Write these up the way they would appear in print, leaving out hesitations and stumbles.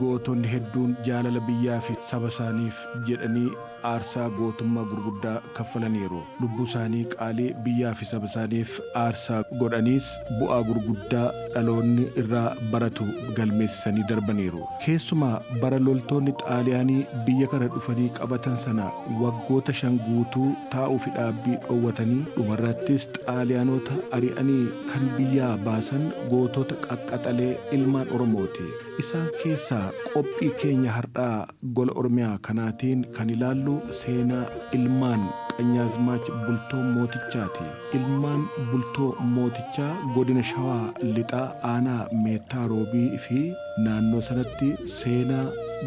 Gootonni hedduun jaalala biyyaa fi saba isaaniif jedhanii aarsaa gootummaa gurguddaa kaffalaniiru. Lubbuu isaanii qaalii biyyaa fi saba isaaniif aarsaa godhaniis bu'aa gurguddaa dhaloonni irraa baratu galmeessisanii darbaniiru. Keessumaa bara loltoonni Xaaliyaanii biyya kana dhufanii qabatan sana waggoota 5 guutuu taa'uu fi dhaabbii dhoowwatanii dhumarrattis Xaaliyaanota ari'anii kan biyyaa baasan gootota qaqqaxalee ilmaan Oromooti. Isaan keessaa qophii keenya har'aa Gola Oromiyaa kanaatiin kan ilaallu seenaa ilmaan Qanyaazmaach Bultoo Mootichaati. Ilmaan Bultoo Mootichaa godina Shawaa Lixaa aanaa Meettaa Roobii fi naannoo sanatti seenaa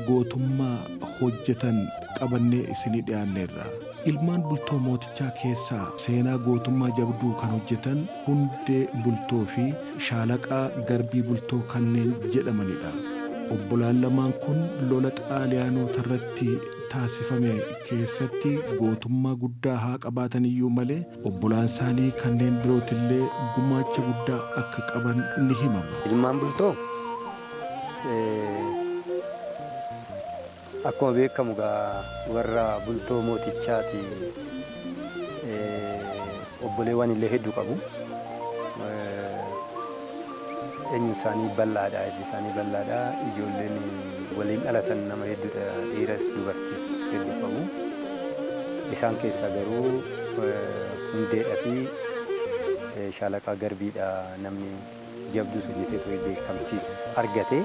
gootummaa hojjetan qabannee isinii dhiyaanneerra. Ilmaan Bultoo Mootichaa keessaa seenaa gootummaa jabduu kan hojjetan Hundee Bultoo fi Shaalaqaa Garbii Bultoo kanneen jedhamanidha. Obbolaan lamaan kun lola Xaaliyaanotarratti taasifame keessatti gootummaa guddaa haa qabaataniyyuu malee obbolaansaanii kanneen birootillee gumaacha guddaa akka qaban ni himama. Ilmaan Bultoo akkuma beekamu egaa warra Bultoo Mootichaati. Obboleewwan illee hedduu qabu. Eenyu isaanii bal'aadha, hiddi isaanii bal'aadha. Ijoolleen waliin dhalatan nama hedduudha, dhiiras dubartis hedduu qabu. Isaan keessaa garuu Hundeedha fi Shaalaqaa Garbiidha namni jabduus hojjetee ture beekamtiis argate.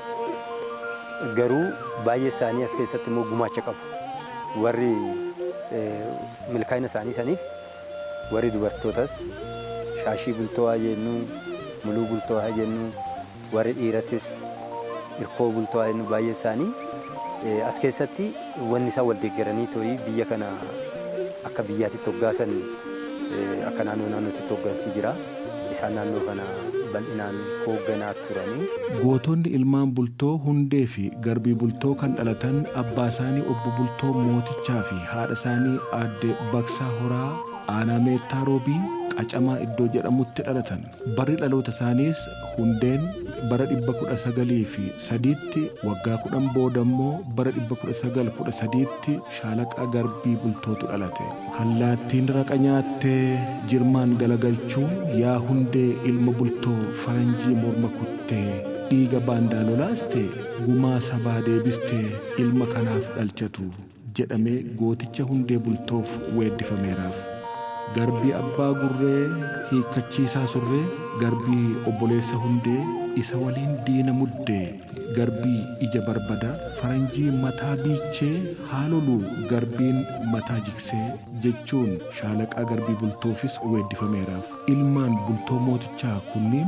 Garuu baay'ee isaanii as keessatti immoo gumaacha qabu. Warri milkaa'ina isaanii saniif warri dubartootas Shaashii Bultoo haa jennu, Muluu Bultoo haa jennu, warri dhiiratis Irkoo Bultoo haa jennu baay'ee isaanii as keessatti wanni isaan wal deeggaranii to'ii biyya kana akka biyyaatitti hoggaasan akka naannoo naannootitti hoggansi jira. Isaan naannoo kana bal'inaan hoogganaa turani. Gootonni ilmaan Bultoo Hundee fi Garbii Bultoo kan dhalatan abbaasaanii Obbo Bultoo Mootichaa fi haadhasaanii Aadde Baksaa Horaa Aanaa Meettaa Roobii, Qacamaa iddoo jedhamutti dhalatan. Barri dhalootasaaniis Hundeen bara 1903tti, waggaa 10 boodammoo bara 1913tti Shaalaqaa Garbii Bultootu dhalate. Hallaattiin raqa nyaattee jirmaan galagalchuu yaa Hundee ilma Bultoo faranjii morma kuttee dhiiga baandaa lolaaste gumaa sabaa deebiste ilma kanaaf dhalchatu jedhamee gooticha Hundee Bultoof weeddifameeraaf. Garbii abbaa gurree hiikkachiisaa surree Garbii obboleessa Hundee isa waliin diina mudde Garbii ija barbada faranjii mataa biichee haa lolu Garbiin mataa jigsee jechuun Shaalaqaa Garbii Bultoofis weeddifameeraaf. Ilmaan Bultoo Mootichaa kunniin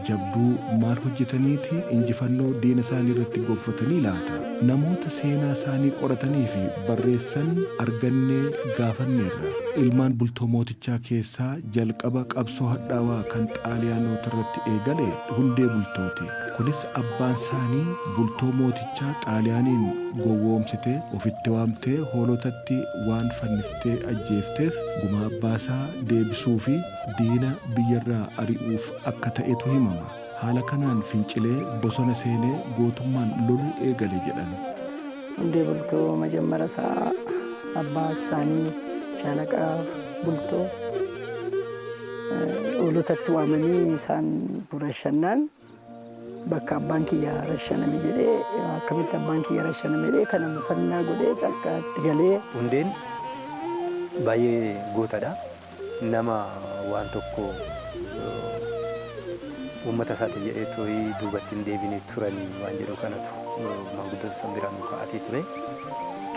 jabduu maal hojjetaniiti injifannoo diina isaaniirratti gonfatanii laata? Namoota seenaa isaanii qorataniifi barreessan argannee gaafanneerra. Ilmaan Bultoo Mootichaa keessaa jalqaba qabsoo hadhaawaa kan Xaaliyaanotarratti eegale Hundee Bultooti. Kunis abbaan saanii Bultoo Mootichaa Xaaliyaaniin gowwoomsitee ofitti waamtee Hoolotatti waan fanniftee ajjeefteef gumaa abbaasaa deebisuufi diina biyyarraa ari'uuf akka ta'etu himama. Haala kanaan fincilee bosona seenee gootummaan loluu eegale jedhan. Hundee Bultoo majammara isaa abbaa isaanii Shaalaqaa Bultoo Hoolotatti waamanii isaan rashannaan bakka abbaan kiyya rashaname jedhee akkamitti abbaan kiyya rashaname jedhee kana mufannaa godhee cakkaatti galee. Hundeen baay'ee gootadha. Nama waan tokko uummata isaatiif jedhee tooyii duubatti hin deebine turanii waan jedhu kanatu maanguddoota san biraa nuu ka'atee ture.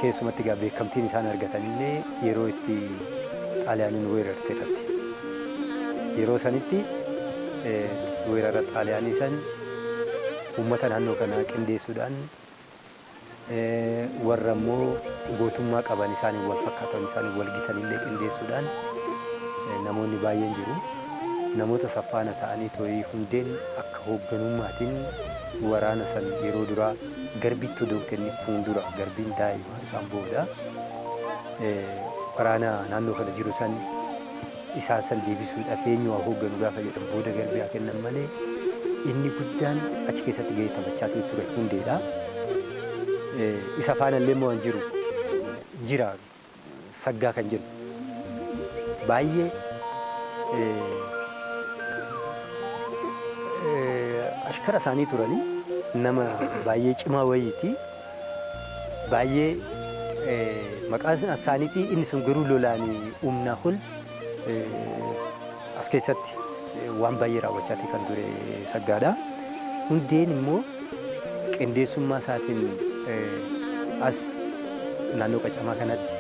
Keessumatti egaa beekamtiin isaan argatanillee yeroo itti Xaaliyaaniin weerarte irratti. Yeroo sanitti weerara Xaaliyaanii san uummata naannoo kanaa qindeessuudhaan warra immoo gootummaa qaban isaaniin wal fakkaatan isaaniin wal gitanillee qindeessuudhaan namoonni baay'een jiru. Namoota saffaana ta'anii tooyii Hundeen akka hoogganummaatiin waraana san yeroo duraa Garbiitti odoo hin kennin fuundura Garbiin daa'ima isaan booda waraana naannoo kana jiru san isaan san deebisuudhaaf eenyu haa hoogganu gaafa jedhan booda Garbii haa kennan malee inni guddaan achi keessatti gahee taphachaatii ture Hundeedha. Isa faanallee immoo jiru jira saggaa kan jedhu baay'ee ashkara isaanii turanii nama baay'ee cimaa wayiiti. Baay'ee maqaan isaaniitii inni sun garuu lolaan humnaa ol as keessatti waan baay'ee raawwachaa kan ture saggaadha. Hundeen immoo qindeessummaa isaatiin as naannoo Qacamaa kanatti,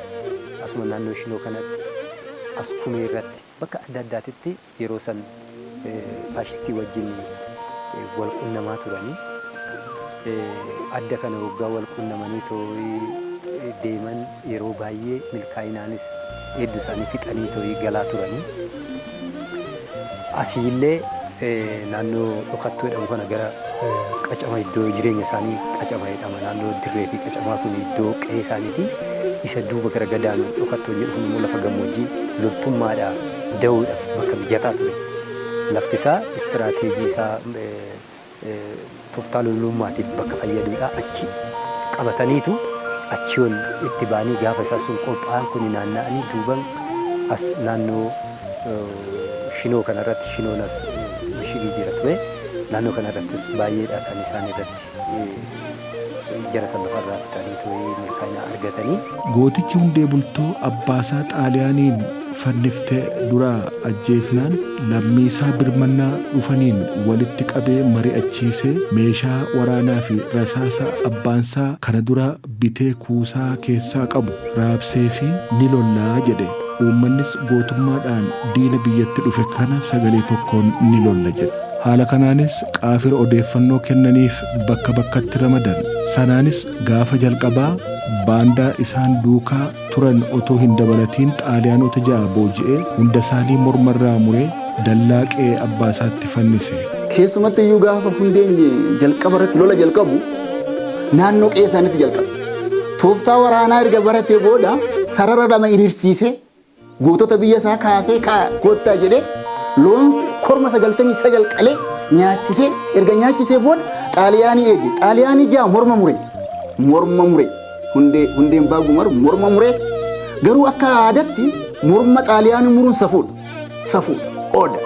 asuma naannoo Shinoo kanatti, as Kumee irratti bakka adda addaatitti yeroo san faashistii wajjin wal qunnamaa turanii adda kana waggaa wal qunnamanii too'ii deeman yeroo baay'ee milkaa'inaanis hedduu isaanii fixanii too'ii galaa turanii. Asiillee naannoo Dhokattuu jedhamu kana gara Qacama iddoo jireenya isaanii Qacama jedhama. Naannoo Dirree fi Qacamaa kun iddoo qe'ee isaaniiti. Isa duuba gara gadaanu Dhokattuu jedhu kun immoo lafa gammoojjii loltummaadhaa da'uudhaaf bakka mijataa ture. Lafti isaa istiraateejii isaa tooftaa loltummaatiif bakka fayyaduudha. Achi qabataniitu achi ol itti ba'anii gaafa isaan sun qophaa'an kun naanna'anii duuban as naannoo Shinoo kanarratti Shinoon as mishigii jira ture. Naannoo kanarrattis baay'eedha kan isaan irratti jara san lafarraa fixanii ture milkaa'ina argatanii. Gootichi Hundee Bultoo abbaasaa Xaaliyaaniin fanniftee duraa ajjeefnaan lammiisaa birmannaa dhufaniin walitti qabee mari'achiisee meeshaa waraanaa fi rasaasa abbaansaa kana dura bitee kuusaa keessaa qabu raabsee fi ni lollaa jedhe. Uummannis gootummaadhaan diina biyyatti dhufe kana sagalee tokkoon ni lolla jedhe. Haala kanaanis qaafira odeeffannoo kennaniif bakka bakkatti ramadan. Sanaanis gaafa jalqabaa baandaa isaan duukaa turan otoo hin dabalatiin Xaaliyaanota 6 booji'ee hunda isaanii mormarraa muree dallaa qe'ee abbaa isaatti fannise. Keessumatti iyyuu gaafa Hundeen jalqaba irratti lola jalqabu naannoo qe'ee isaaniitti jalqaba. Tooftaa waraanaa erga baratee booda sarara lama hiriirsiisee gootota biyya isaa kaasee koottaa jedhee loon korma 99 qalee nyaachisee erga nyaachisee booda Xaaliyaanii eege. Xaaliyaanii 6 morma mure. Morma mure. Hundeen Baagumar morma mure. Garuu akka aadaatti morma Xaaliyaanii muruun safuudha. Safuudha. Qooda.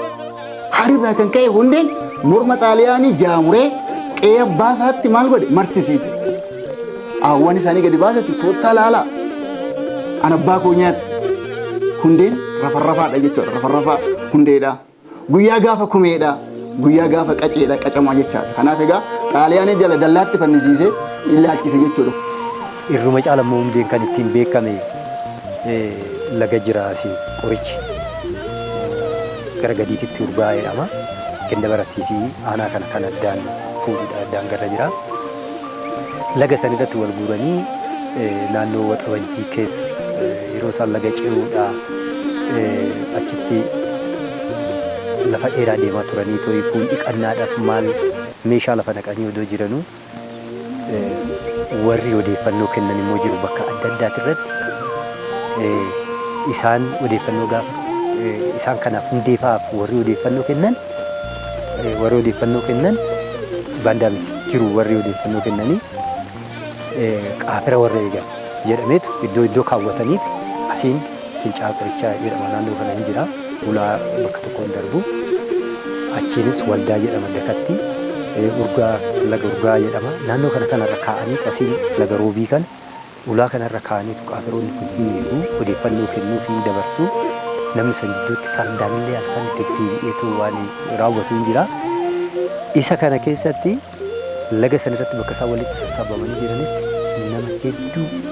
Harirraa kan ka'e Hundeen morma Xaaliyaanii 6 muree qe'ee abbaa isaatti maal godhe? Marsisiise. Hawwan isaanii gadi baasetti koottaa laalaa. An abbaa koo nyaatti. Hundeen rafarrafaadha jechuudha. Rafarrafaa Hundeedha. Guyyaa gaafa Kumeedha. Guyyaa gaafa Qaceedha. Qacamaa jechaadha. Kanaaf egaa Xaaliyaanii jala dallaatti fannisiisee ilaalchise jechuudha. Irruma caala immoo Hundeen kan ittiin beekame laga jiraasi qorichi gara gadiititti urgaa jedhama. Ganda Barattii fi aanaa kana kan addaan fuudhudha addaan garra jira. Laga san irratti wal guuranii naannoo Waxabajjii keessa yeroo isaan laga ce'uudha achitti lafa dheeraa deemaa turanii tooyi kun dhiqannaadhaaf maal meeshaa lafa naqanii odoo jiranuu warri odeeffannoo kennan immoo jiru bakka adda addaati irratti isaan odeeffannoo gaafa isaan kanaaf hundeefaaf warri odeeffannoo kennan warri odeeffannoo kennan baandaa miti jiru warri odeeffannoo kennanii qaafira warra eegan jedhameetu iddoo iddoo kaawwataniif asiin Fincaa Qorichaa jedhama naannoo kana hin jira ulaa bakka tokkoon darbu achiinis Waldaa jedhama dakatti urgaa laga Urgaa jedhama naannoo kana kanarra kaa'anii asiin laga Roobii kana ulaa kanarra kaa'aniitu qaafiroonni kun hin eegu odeeffannoo kennuu fi dabarsuu namni san jidduutti fardaanillee halkan deddeebi'eetu waan raawwatu hin jira. Isa kana keessatti laga san irratti bakka isaan walitti sassaabamanii jiranitti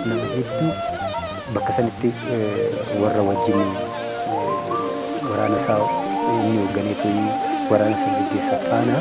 nama hedduu bakka sanitti warra wajjin waraana isaa inni hoogganeetu waraana san geggeessaa faana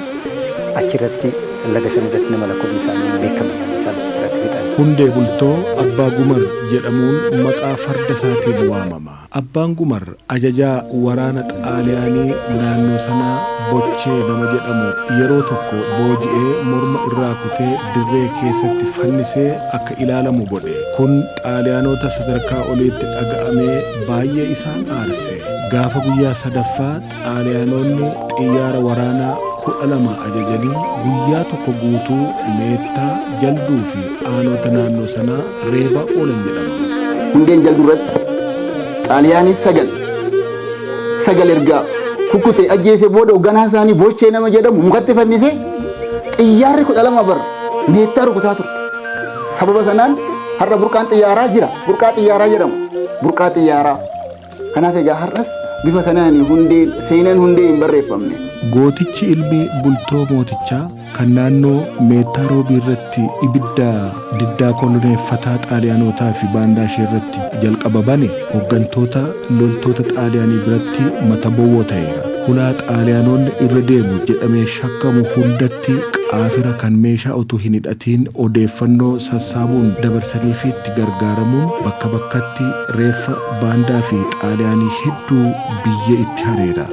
achirratti laga san irratti nama lakkoofni isaanii hin beekamne kan isaan achirratti fixan. Hundee Bultoo Abbaa Gumar jedhamuun maqaa farda isaatiin waamama. Abbaan Gumar ajajaa waraana Xaaliyaanii naannoo sanaa Bochee nama jedhamu yeroo tokko booji'ee morma irraa kutee dirree keessatti fannisee akka ilaalamu godhe. Kun Xaaliyaanota sadarkaa oliitti dhaga'amee baay'ee isaan aarse. Gaafa guyyaa sadaffaa Xaaliyaanonni xiyyaara waraanaa 12 ajajanii guyyaa tokko guutuu Meettaa, Jalduu fi aanota naannoo sanaa reebaa oolan jedhama. Hundeen Jalduu irratti Xaaliyaanii sagal sagal erga kukkutee ajjeese booda hoogganaa isaanii Bochee nama jedhamu mukatti fannisee xiyyaarri 12 bara Meettaa rukutaa turte. Sababa sanaan har'a burqaan xiyyaaraa jira. Burqaa xiyyaaraa jedhama. Burqaa xiyyaaraa. Kanaaf egaa har'as bifa kanaan hundee seenaan hundee hin barreeffamne. Gootichi ilmi Bultoo Mootichaa kan naannoo Meettaa Roobii irratti ibidda diddaa koloneeffataa Xaaliyaanotaa fi baandaa ishee irratti jalqaba bane hooggantoota loltoota Xaaliyaanii biratti mata bowwoo ta'eera. Hulaa Xaaliyaanonni irra deemu jedhamee shakkamu hundatti qaafira kan meeshaa utuu hin hidhatiin odeeffannoo sassaabuun dabarsanii fi itti gargaaramuun bakka bakkatti reeffa baandaa fi Xaaliyaanii hedduu biyya itti hareera.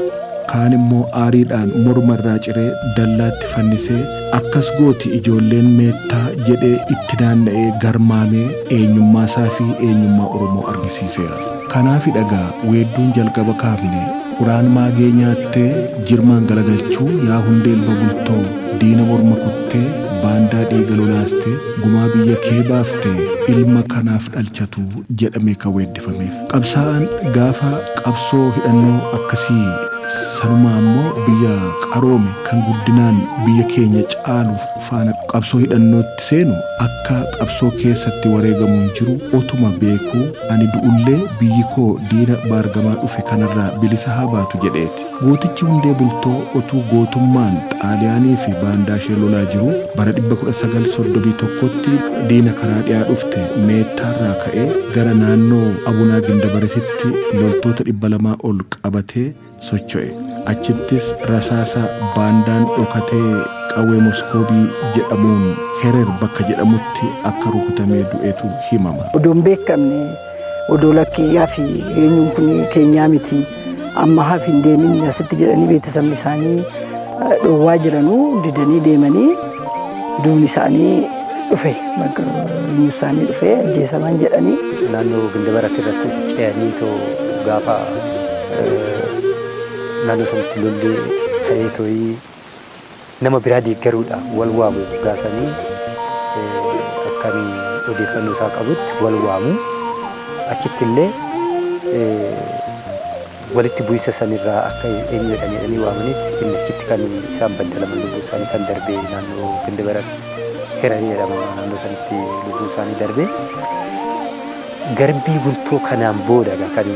Kaan immoo aariidhaan morma irraa ciree dallaatti fannisee akkas gooti ijoolleen Meettaa jedhee itti naanna'ee garmaamee eenyummaa isaa fi eenyummaa Oromoo argisiiseera. Kanaaf dhagaa weedduun jalqaba kaafne quraan maagee nyaattee jirmaan galagalchuu yaa Hundee ilma Bultoo, diina morma kuttee baandaa dhiiga lolaastee gumaa biyya kee baaftee ilma kanaaf dhalchatu jedhamee kan weeddifameef. Qabsaa'aan gaafa qabsoo hidhannoo akkasii sanumaa immoo biyya qaroome kan guddinaan biyya keenya caalu faana qabsoo hidhannootti seenu akka qabsoo keessatti wareegamuun jiru otuma beekuu ani du'ullee biyyi koo diina baargamaa dhufe kanarraa bilisa haa baatu jedheeti. Gootichi Hundee Bultoo otuu gootummaan Xaaliyaanii fi baandaa ishee lolaa jiru bara 1931tti diina karaa dhiyaa dhufte Meettaarraa ka'ee gara naannoo Abunaa Gindabaretitti loltoota 200 ol qabatee socho'e. Achittis rasaasa baandaan dhokatee qawwee Moskoobii jedhamuun Herer bakka jedhamutti akka rukutamee du'etu himama. Odoo hin beekamne, odoo lakkiyyaa fi eenyuun kun keenyaa miti, amma hafi hin deemin asitti jedhanii beeksisni isaanii dhoowwaa jiranuu didanii deemanii duun isaanii dhufe, bakka eenyu isaanii dhufe ajjeesaman jedhanii. Naannoo Gindabarat irrattis ce'anii too gaafa naannoo sanatti lolli ka'ee tooyii nama biraa deeggaruudha wal waamu gaasanii akkan odeeffannoo isaa qabutti wal waamu achitti illee walitti bu'insa sanirraa akka eenyu jedhanii waamanitti inni achitti kan isaan baddalaman lubbuu isaanii kan darbe naannoo Gindabarat Herarii jedhama naannoo sanitti lubbuu isaanii darbe. Garbii Bultoo kanaan booda kan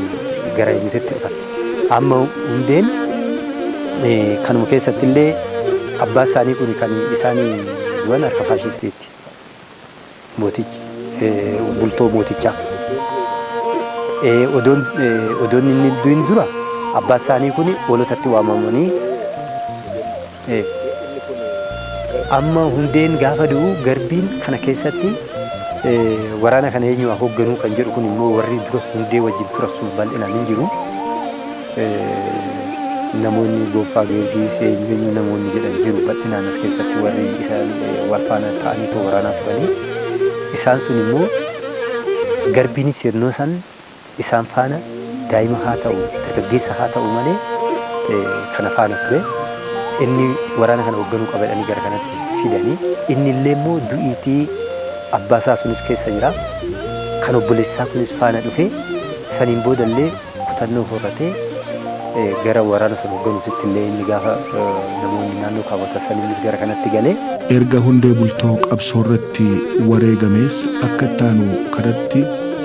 gara eenyutti dhufan. Amma Hundeen kanuma keessatti illee abbaa isaanii kun kan isaan du'an harka faashistiitti. Mootichi Bultoo Mootichaa. Odoon inni du'in dura abbaa isaanii kun hoolotatti waamamanii amma Hundeen gaafa du'u Garbiin kana keessatti waraana kana eenyu hoogganuu kan jedhu kun immoo warri dura Hundee wajjin turan sun bal'inaan hin jiru. Namoonni Gonfaa Giyoorgis eenyu namoonni jedhan jiru bal'inaan as keessatti warri isaan wal faana ta'anii too waraanaa turanii. Isaan sun immoo Garbiinis yeroo san isaan faana daa'ima haa ta'u dargaggeessa haa ta'u malee kana faana ture. Inni waraana kana hoogganuu qaba jedhanii gara kanatti fidanii inni illee immoo du'iitii abbaa isaa sunis keessa jira. Kan obboleessaa kunis faana dhufe saniin boodallee kutannoo horratee gara waraana sana hoogganuutti illee inni gaafa namoonni naannoo kaawwatan saniinis gara kanatti galee. Erga Hundee Bultoo qabsoo irratti wareegamees akka ittaanu kanatti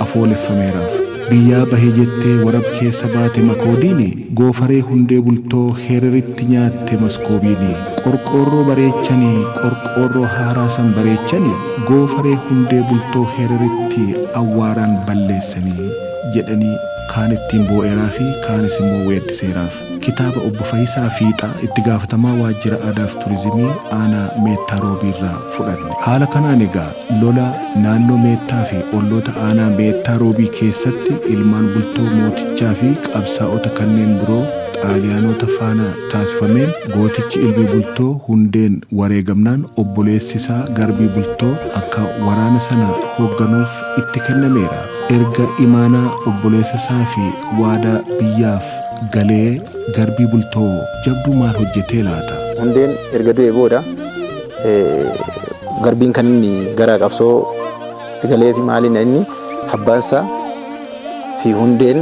afooleffameeraaf. Biyyaa bahe jettee warab keessa baate makoodiini, goofaree Hundee Bultoo Hereritti nyaatte maskoobiini, qorqoorroo bareechanii qorqoorroo haaraa san bareechanii goofaree Hundee Bultoo Hereritti awwaaraan balleessanii jedhanii kaan ittiin boo'eeraa fi kaanis immoo weeddiseeraaf. Kitaaba Obbo Fayisaa Fiixaa itti gaafatamaa waajjira aadaaf turizimii aanaa Meettaa Roobii irraa fudhanne. Haala kanaan egaa lola naannoo Meettaa fi olloota aanaa Meettaa Roobii keessatti ilmaan Bultoo Mootichaa fi qabsaa'ota kanneen biroo Xaaliyaanota faana taasifameen gootichi ilmi Bultoo Hundeen wareegamnaan obboleessi isaa Garbii Bultoo akka waraana sana hoogganuuf itti kennameera. Erga imaanaa obboleessa isaa fi waadaa biyyaaf galee Garbii Bultoo jabduu maal hojjetee laata? Hundeen erga du'ee booda Garbiin kan inni gara qabsoo galee fi maaliin inni abbaansaa fi Hundeen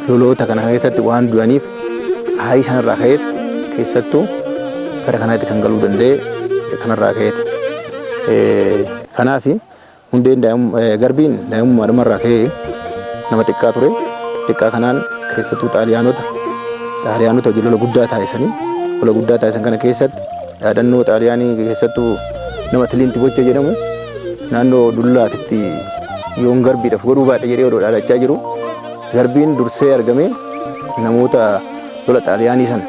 loloota kana keessatti waan du'aniif aarii sanarraa ka'eet keessattuu gara kanaatti kan galuu danda'e kanarraa ka'eeti. Kanaaf Hundeen Garbiin daa'imummaadhumarraa ka'ee nama xiqqaa ture. Xiqqaa kanaan keessattuu Xaaliyaanota Xaaliyaanota hojii lola guddaa taasisanii lola guddaa taasisan kana keessatti dhaadannoo Xaaliyaanii keessattuu nama Tiliinti Bocha jedhamu naannoo Dullaatitti yoon Garbiidhaaf godhuu baadhe jedhee odoo dhaadachaa jiru Garbiin dursee argamee namoota lola Xaaliyaanii sana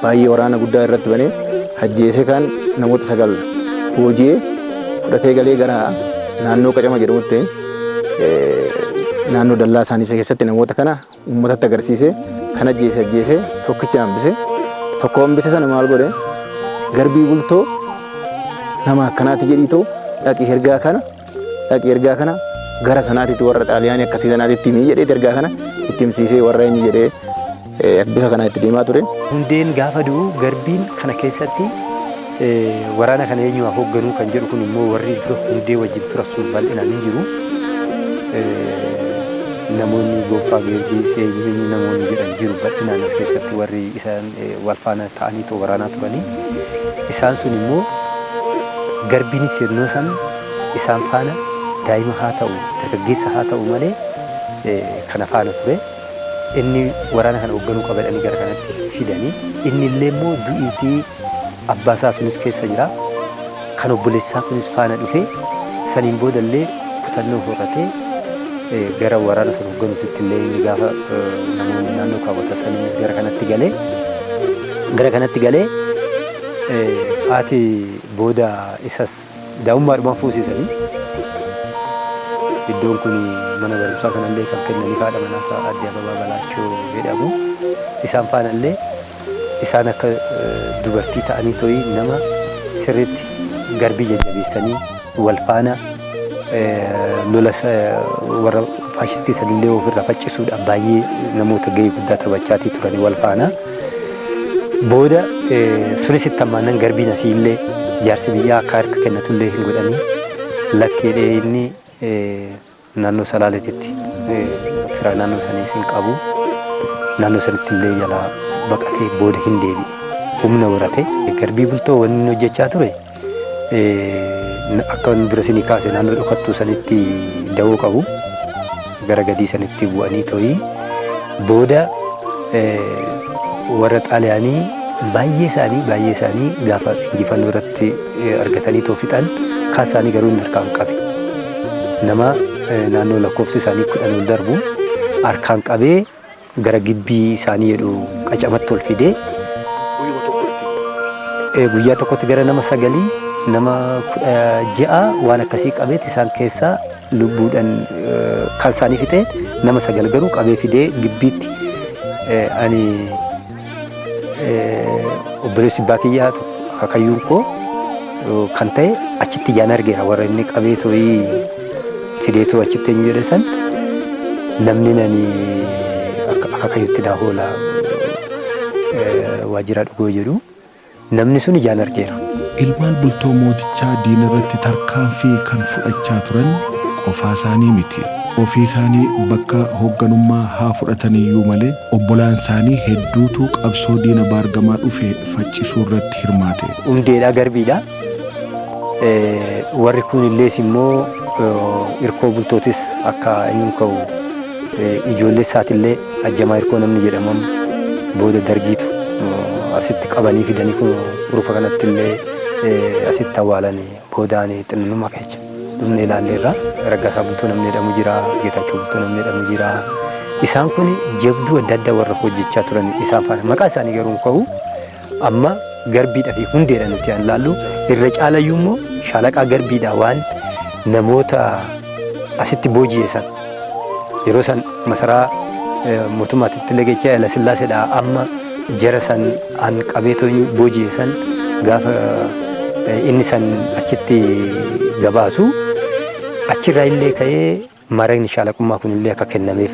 baay'ee waraana guddaa irratti banee ajjeesee kaan namoota 9 booji'ee fudhatee galee gara naannoo Qacama jedhamutti naannoo dallaa isaanii keessatti namoota kana uummatatti agarsiisee kan ajjeese ajjeesee tokkicha hambise. Tokko hambise sana maal godhe? Garbii Bultoo nama akkanaati jedhiitoo dhaqi ergaa kana dhaqi ergaa kana gara sanaatitti warra Xaaliyaanii akkasii sanaatitti himii jedhee ergaa kana itti himsiisee warra eenyu jedhee bifa kanaa itti deemaa ture. Hundeen gaafa du'u Garbiin kana keessatti waraana kana eenyu haa hoogganuu kan jedhu kun immoo warri dura Hundee wajjin turan sun bal'inaan hin jiru. Namoonni Gonfaa Geergiis eenyu eenyu namoonni jedhan jiru bal'inaan as keessatti warri isaan wal faana ta'anii too waraanaa turanii. Isaan sun immoo Garbiinis yennoo san isaan faana daa'ima haa ta'u dargaggeessa haa ta'u malee kana faana ture. Inni waraana kana hoogganuu qaba jedhanii gara kanatti fidanii inni illee immoo du'iitii abbaa isaa sunis keessa jira. Kan obboleessaa kunis faana dhufee saniin booda illee kutannoo horatee gara waraana sana hoogganuutti illee inni gaafa namoonni naannoo kaawwatan saniinis gara kanatti galee gara kanatti galee haati booda isas daa'ummaadhumaan fuusisanii iddoon kun mana barumsaa kanallee kan kennaniif haadha manaasaa Aadde Ababaa Balaachoo jedhamu. Isaan faanallee isaan akka dubartii ta'anii to'ii nama sirriitti Garbii jajjabeessanii wal faana lola warra faashistii sanillee ofirraa faccisuudhaan baay'ee namoota gahee guddaa taphachaatii turanii wal faana. Booda sunis itti hammaanan Garbiin asiillee jaarsi biyyaa akka harka kennatullee hin godhanii lakkeedhee inni naannoo Salaaleetitti fira naannoo saniis hin qabu. Naannoo sanitti illee jalaa baqatee booda hin deebi'e. Humna horate. Garbii Bultoo wanni inni hojjechaa ture akka inni dura isinii kaase naannoo dhokattuu sanitti dawoo qabu. Gara gadii sanitti bu'anii to'ii booda warra Xaaliyaanii baay'ee isaanii baay'ee isaanii gaafa injifannoo irratti argatanii too fixan kaan isaanii garuu inni harkaan qabe. Nama naannoo lakkoofsi isaanii 10 ol darbu harkaan qabee gara gibbii isaanii jedhu Qacamatti ol fidee guyyaa tokkotti gara nama sagalii nama 16 waan akkasii qabeet isaan keessaa lubbuudhaan kan isaanii fixee nama 9 garuu qabee fidee gibbiitti ani obboleessi abbaa kiyyaa akaakayyuun koo kan ta'e achitti ijaan argeera warra inni qabee tooyii fidee too achitti eenyu jedhe san namni nani akaakayyuutti naa hoola waajjira dhugoo jedhu namni sun ijaan argeera. Ilmaan Bultoo Mootichaa diina irratti tarkaanfii kan fudhachaa turan qofaa isaanii miti. Ofii isaanii bakka hoogganummaa haa fudhataniyyuu malee obbolaan isaanii hedduutu qabsoo diina baargamaa dhufe faccisuu irratti hirmaate. Hundeedha Garbiidha. Warri kun illees immoo Hirkoo Bultootis akka eenyuun ka'u ijoollee isaatillee Ajjamaa Hirkoo namni jedhaman booda Dargiitu asitti qabanii fidanii kun urufa kanatti illee asitti awwaalan boodaan xinnummaa keessa dhufnee ilaalleerra. Raggaasaa Bultoo namni jedhamu jira, Geetaachoo Bultoo namni jedhamu jira. Isaan kun jabduu adda addaa warra hojjechaa turan isaan faana. Maqaa isaanii garuu hin ka'u. Amma Garbiidhaa fi Hundeedha nuti an laallu. Irra caalayyuu immoo Shaalaqaa Garbiidha waan namoota asitti booji'e san yeroo san masaraa mootummaatitti illee gechaa Hayilasillaaseedha amma jara san an qabee tooyin booji'e san gaafa inni san achitti gabaasu achirraa illee ka'ee maaragni shaalaqummaa kun illee akka kennameef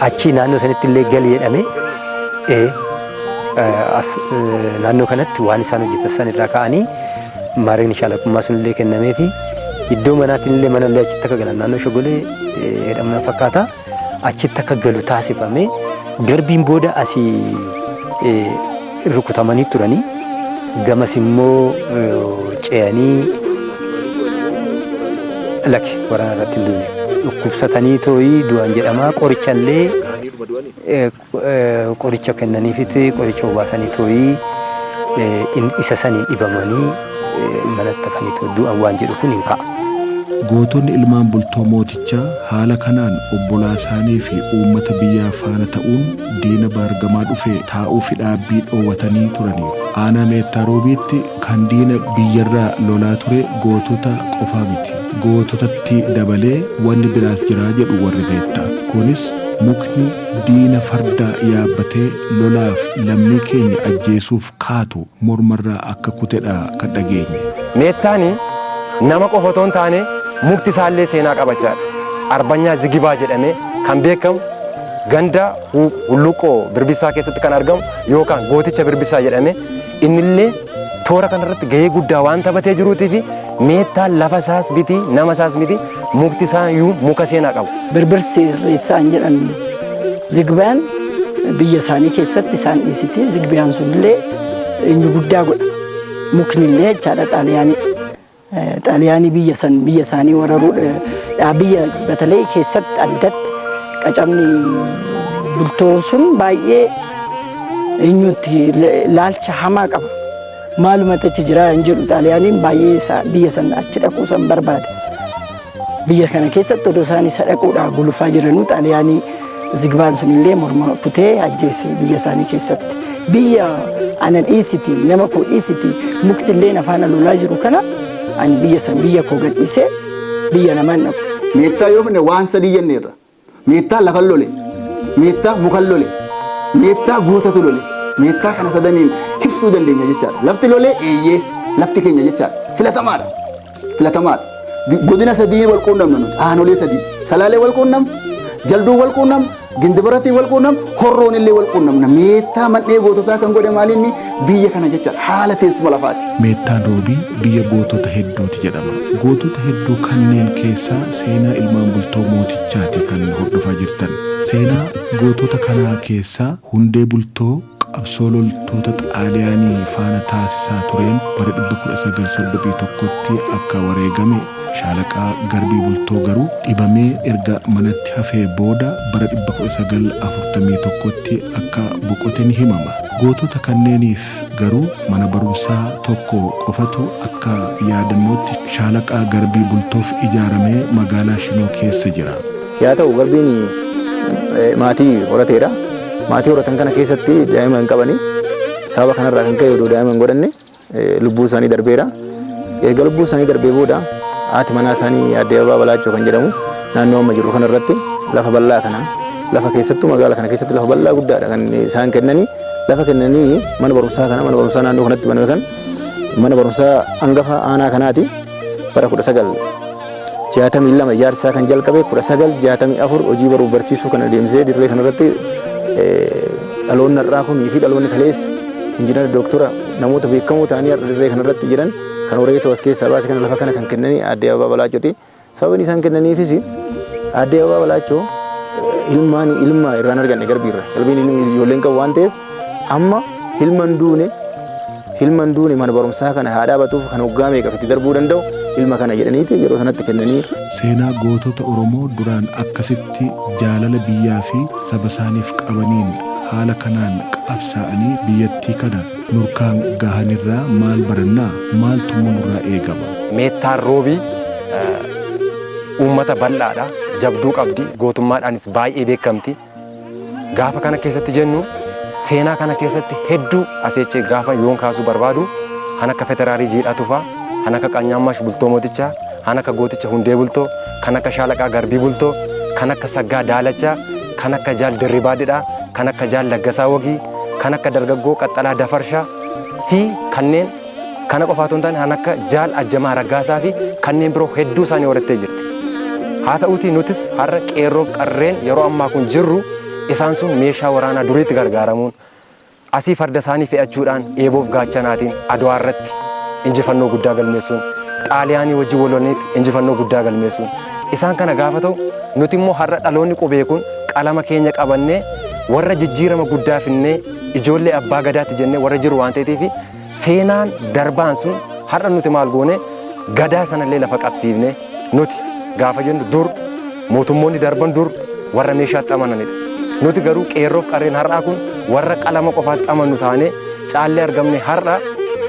achi naannoo sanitti illee gali jedhame. Naannoo kanatti waan isaan hojjetan san irraa ka'anii maarreen shaalaqummaa sun illee kennamee fi iddoo manaatiin illee mana illee achitti akka galan naannoo Shogolee jedhamna fakkaata achitti akka galu taasifame. Garbiin booda asii rukutamanii turanii gamas immoo ce'anii lakki waraana irratti hin duune. Dhukkubsatanii tooyii du'an jedhama. Qoricha illee qoricha kennaniifiti qoricha obaasanii tooyii isa saniin dhibamanii manatti hafanii too du'an waan jedhu kun hin ka'a. Gootonni ilmaan Bultoo Mootichaa haala kanaan obbolaa isaanii fi uummata biyyaa faana ta'uun diina baargamaa dhufe taa'uu fi dhaabbii dhoowwatanii turaniiru. Aanaa Meettaa Roobiitti kan diina biyyarraa lolaa ture gootota qofaa miti. Goototatti dabalee wanni biraas jiraa jedhu warri Meettaa. Kunis mukni diina farda yaabbatee lolaaf lammii keenya ajjeesuuf kaatu mormarraa akka kutedha kan dhageenye. Meettaani nama qofa otoo hin taane mukti isaallee seenaa qabachaadha. Arbanyaa Zigibaa jedhamee kan beekamu ganda Hulluqqoo Birbisaa keessatti kan argamu yookaan Gooticha Birbisaa jedhamee innillee toora kanarratti gahee guddaa waan taphatee jiruutii fi Meettaan lafa isaas miti, nama isaas miti, mukti isaa iyyuu muka seenaa qabu. Birbirsi Irreessaan jedhan Zigbaan biyya isaanii keessatti isaan dhiisiti. Zigbiyaan sunillee inni guddaa godha. Mukni illee jechaadha Xaaliyaanii. Xaaliyaanii biyya san biyya isaanii wararuu biyya batalee keessatti addatti qacamni Bultoo sun baay'ee eenyutti laalcha hamaa qaba. Maalumatti achi jira hin jedhu, Xaaliyaaniin baay'ee biyya san achi dhaquu san barbaada. Biyya kana keessatti odoo isaan isa dhaquudhaa gulufaa jiranuu Xaaliyaanii Zigbaan sunillee morma kutee ajjeese biyya isaanii keessatti. Biyya ana dhiisiti, nama koo dhiisiti, mukti illee afaana lolaa jiru kana ani biyya san biyya koo gadhiisee biyya namaan dhaqu. Meettaa yoo finne waan sadii jenneerra. Meettaa lafan lole, Meettaa mukan lole, Meettaa gootatu lole. Meettaa kana sadaniin ibsuu dandeenya jechaadha. Lafti lolee eeyyee lafti keenya jechaadha. Filatamaadha. Filatamaadha. Godina sadii wal quunnamna nuti. Aanolee sadii. Salaalee wal quunnamna, Jalduu wal quunnamna, Gindibaratii wal quunnamna, Horroon illee wal quunnamna. Meettaa mandhee goototaa kan godhe maalinni biyya kana jechaadha. Haala teessuma lafaati. Meettaan Roobii biyya gootota hedduuti jedhama. Gootota hedduu kanneen keessaa seenaa ilmaan Bultoo Mootichaati kan hordofaa jirtan. Seenaa gootota kanaa keessaa Hundee Bultoo qabsoo loltoota Xaaliyaanii faana taasisaa tureen bara 1931tti akka wareegame, Shaalaqaa Garbii Bultoo garuu dhibamee erga manatti hafee booda bara 1941tti akka boqote ni himama. Gootota kanneeniif garuu mana barumsaa tokko qofatu akka yaadannootti Shaalaqaa Garbii Bultoof ijaaramee magaalaa Shinoo keessa jira. Yaa ta'u, Garbiin maatii horateedha. Maatii horatan kana keessatti daa'ima hin qabani. Sababa kanarraa kan ka'e odoo daa'ima hin godhanne lubbuu isaanii darbeera. Erga lubbuu isaanii darbee booda haati manaa isaanii Aadde Ababaa Balaachoo kan jedhamu naannoo amma jirru kanarratti lafa bal'aa kana, lafa keessattuu magaala kana keessatti lafa bal'aa guddaadha kan isaan kennanii, lafa kennanii mana barumsaa kana, mana barumsaa naannoo kanatti baname kan mana barumsaa hangafa aanaa kanaati. Bara 1962 ijaarsa isaa kan jalqabe, 1964 hojii baruuf barsiisuu kana deemsee dirree kanarratti dhaloonni har'aa kunii fi dhaloonni kaleessa injiinara, dooktora, namoota beekamoo ta'anii har'a dirree kanarratti jiran kan horeetoo as keessaa baase kana, lafa kana kan kennanii Aadde Ababaa Balaachooti. Sababni isaan kennaniifis Aadde Ababaa Balaachoo ilmaan ilma irraan arganne Garbiirra. Garbiin ijoolleen qabu waan ta'eef amma ilma hin duune, ilma hin duune mana barumsaa kana haa dhaabatuuf, kan hoggaa meeqa itti darbuu danda'u ilma kana jedhaniiti yeroo sanatti kennanii. Seenaa gootota Oromoo duraan akkasitti jaalala biyyaa fi saba isaaniif qabaniin haala kanaan qabsaa'anii biyyattii kana nurkaan gahanirraa maal barannaa? Maaltu immoo nurraa eegama? Meettaan Roobii uummata bal'aadha. Jabduu qabdi. Gootummaadhaanis baay'ee beekamti. Gaafa kana keessatti jennu seenaa kana keessatti hedduu aseechee gaafa yoon kaasuu barbaadu kan akka Federaalii Jiidhaa Tufaa, kan akka Qanyaammash Bultoo Mootichaa, kan akka Gooticha Hundee Bultoo, kan akka Shaalaqaa Garbii Bultoo, kan akka Saggaa Daalachaa, kan akka Jaal Dirribaa Didhaa, kan akka Jaal Laggasaa Wagii, kan akka Dargaggoo Qaxxalaa Dafarshaa fi kanneen kana qofaa otoo hin taane kan akka Jaal Ajjamaa Raggaasaa fi kanneen biroo hedduu isaanii horattee jirti. Haa ta'uutii nutis har'a qeerroof qarreen yeroo ammaa kun jirru isaan sun meeshaa waraanaa duriitti gargaaramuun Asii farda isaanii fe'achuudhaan eeboof gaachanaatiin Adwaa irratti injifannoo guddaa galmeessuun, Xaaliyaanii wajjin wal lolaniitti injifannoo guddaa galmeessuun. Isaan kana gaafa ta'u, nuti immoo har'a dhaloonni qubee kun qalama keenya qabannee warra jijjiirama guddaa finnee ijoollee abbaa gadaatti jennee warra jiru waan ta'eef, seenaan darbaan sun har'a nuti maal goone, gadaa sanallee lafa qabsiifne. Nuti gaafa jennu, dur mootummoonni darban dur warra meeshaatti amananidha. Nuti garuu qeerroof qarreen har'aa kun warra qalama qofaatti amannu taane caallee argamne. Har'a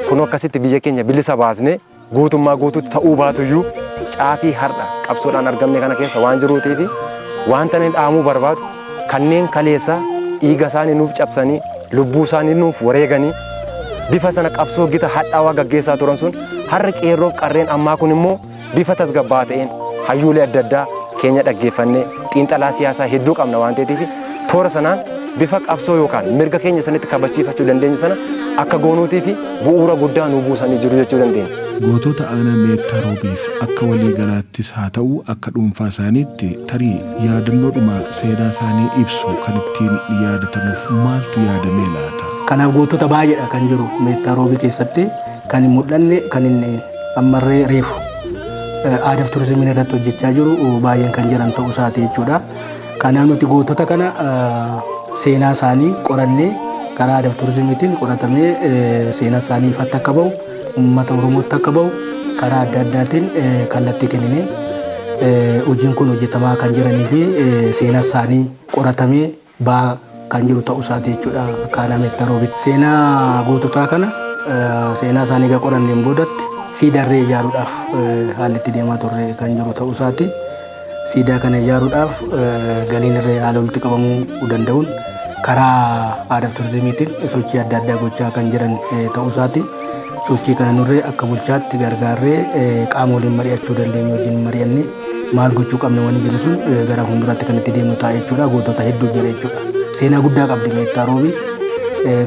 kun akkasitti biyya keenya bilisa baasne guutummaa guutuutti ta'uu baatuyyuu, caafii har'a qabsoodhaan argamne kana keessa waan jiruutii fi wanta inni dhaamuu barbaadu, kanneen kaleessa dhiiga isaanii nuuf cabsanii, lubbuu isaanii nuuf wareeganii, bifa sana qabsoo gita hadhaawaa gaggeessaa turan sun, har'a qeerroof qarreen ammaa kun immoo bifa tasgabbaa ta'een hayyuulee adda addaa keenya dhaggeeffannee, xiinxalaa siyaasaa hedduu qabna waan ta'eef, toora sanaan bifa qabsoo yookaan mirga keenya sanitti kabachiifachuu dandeenyu sana akka goonuutii fi bu'uura guddaa nu buusanii jiru jechuu dandeenya. Gootota aanaa Meettaa Roobiif akka walii galaattis haa ta'u akka dhuunfaa isaaniitti, tarii yaadannoodhuma seenaa isaanii ibsu kan ittiin yaadatamuuf maaltu yaadamee laata? Kanaaf gootota baay'eedha kan jiru Meettaa Roobii keessatti kan hin mul'anne, kan inni ammarree reefu aadaa fi turizimiin irratti hojjechaa jiru baay'een kan jiran ta'uu isaati jechuudha. Kanaaf nuti gootota kana seenaa isaanii qorannee, karaa aadaa fi turizimiitiin qoratamee, seenaa isaanii ifatti akka bahu, uummata Oromootti akka bahu karaa adda addaatiin kallattii kenninee hojiin kun hojjetamaa kan jiranii fi seenaa isaanii qoratamee ba'aa kan jiru ta'uu isaati jechuudha akka aanaa Meettaa Roobitti. Seenaa goototaa kana, seenaa isaanii egaa qoranneen boodatti, siidaarree ijaaruudhaaf haalli itti deemaa turre kan jiru ta'uu isaati. Siidaa kana ijaaruudhaaf galiin irree haala walitti qabamuu danda'uun karaa aadaa fi turizimiitiin sochii adda addaa gochaa kan jiran ta'uu isaati. Sochii kana nurree akka bulchaatti gargaarree qaama waliin mari'achuu dandeenyu wajjin mari'annee maal gochuu qabna wani jennu sun gara fuulduraatti kan itti deemnu ta'a jechuudha. Gootota hedduu jira jechuudha. Seenaa guddaa qabdi Meettaa Roobii,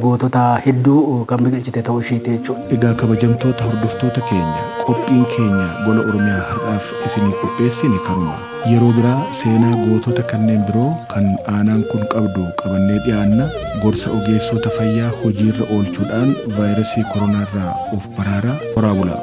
gootota hedduu kan biqilchite ta'uu isheeti jechuudha. Egaa kabajamtoota hordoftoota keenya, qophiin keenya gola Oromiyaa har'aaf isinii qopheessine kanuma. Yeroo biraa seenaa gootota kanneen biroo kan aanaan kun qabdu qabannee dhiyaanna. Gorsa ogeessota fayyaa hojiirra oolchuudhaan vaayirasii koronaarraa of baraaraa, horaa bulaa.